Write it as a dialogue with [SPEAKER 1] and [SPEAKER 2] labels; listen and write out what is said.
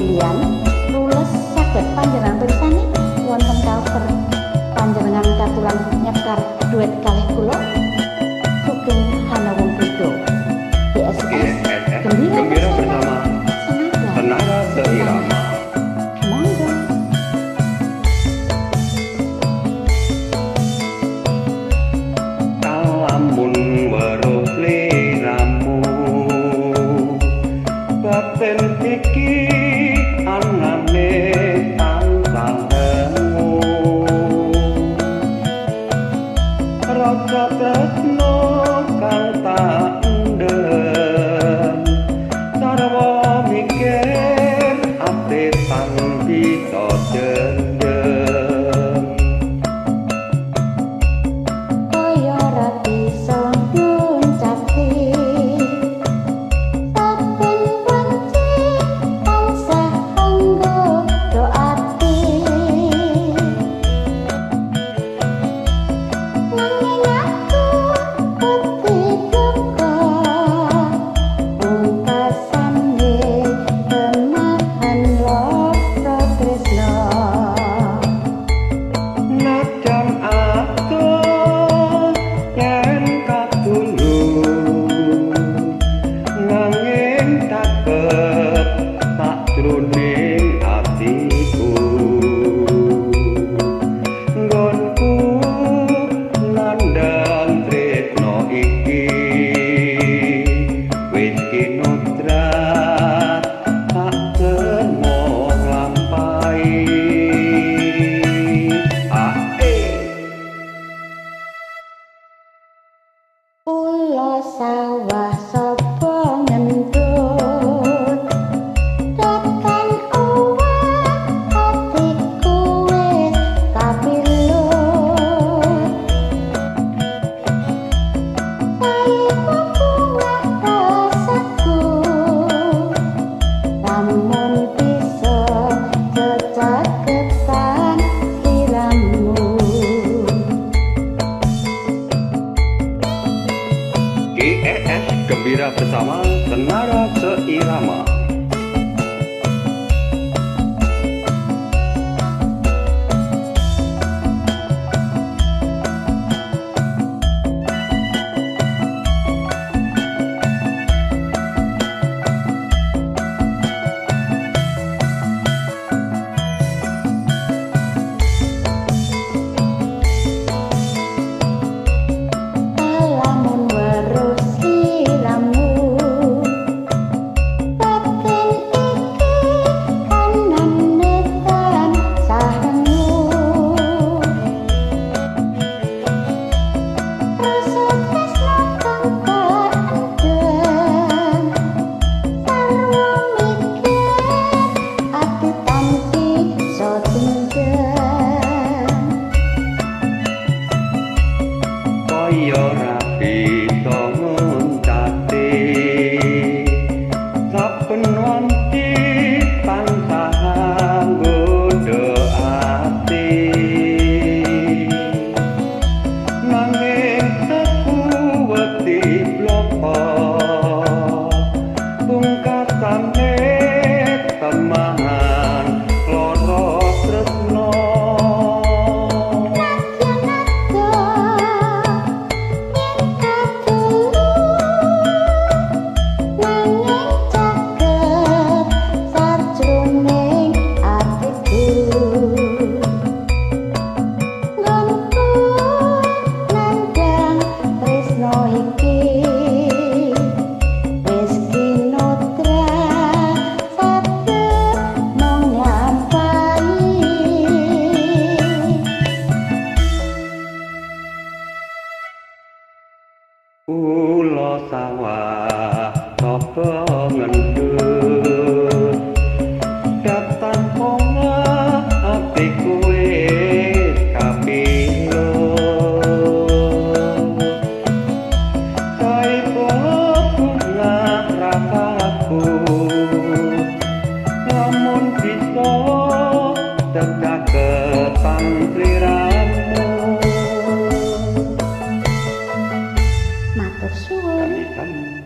[SPEAKER 1] Lilian Rules saged panjenengan pirsani wonten cover panjenengan katuran nyekar duet kalih kula Sugeng Hanawung Budo. GSS Gembira bersama
[SPEAKER 2] Tenaga Seirama.
[SPEAKER 1] Monggo.
[SPEAKER 2] Kalamun weruh liramu batin iki anane tansah rengu rasa tresno kang tak endhem sarwa mikir ate tan bisa jendhem
[SPEAKER 1] kaya ora bisa nguncati saben wanci tansah nggodha ati nanging aku wedi duka pungkasane temahan lara tresno.
[SPEAKER 2] Najan adoh yen katulu nanging caket sakjroning atiku nggonku nandhang tresno iki wis kinodrat tak termo nglampahi. Ae
[SPEAKER 1] Pulo sawah sapa ngendut datan owah atiku wis kapilut saiki bunga rasaku lamun bisa cecaketan sliramu.
[SPEAKER 2] GES Gembira bersama Tenara Seirama.
[SPEAKER 1] Lamun weruh sliramu batin iki anane tansah rengu rasa tresno kang tak endhem sarwa mikir ati tan bisa tinjem
[SPEAKER 2] Kaya ora bisa nguncati saben wanci tansah nggodha ati nanging aku wedi bloko pungkasane temahan lara tresno.
[SPEAKER 1] Nadyan adoh yen katulu nanging caket sajroning atiku nggonku nandhang tresno iki wis kinodrat saged mung nglampahi.
[SPEAKER 2] Ula sawah sapa ngendut datan owah atiku wis kapilut saipun bunga rasaku lamun bisa cecaketan sliramu.
[SPEAKER 1] Matur suwun.
[SPEAKER 2] Sami-sami.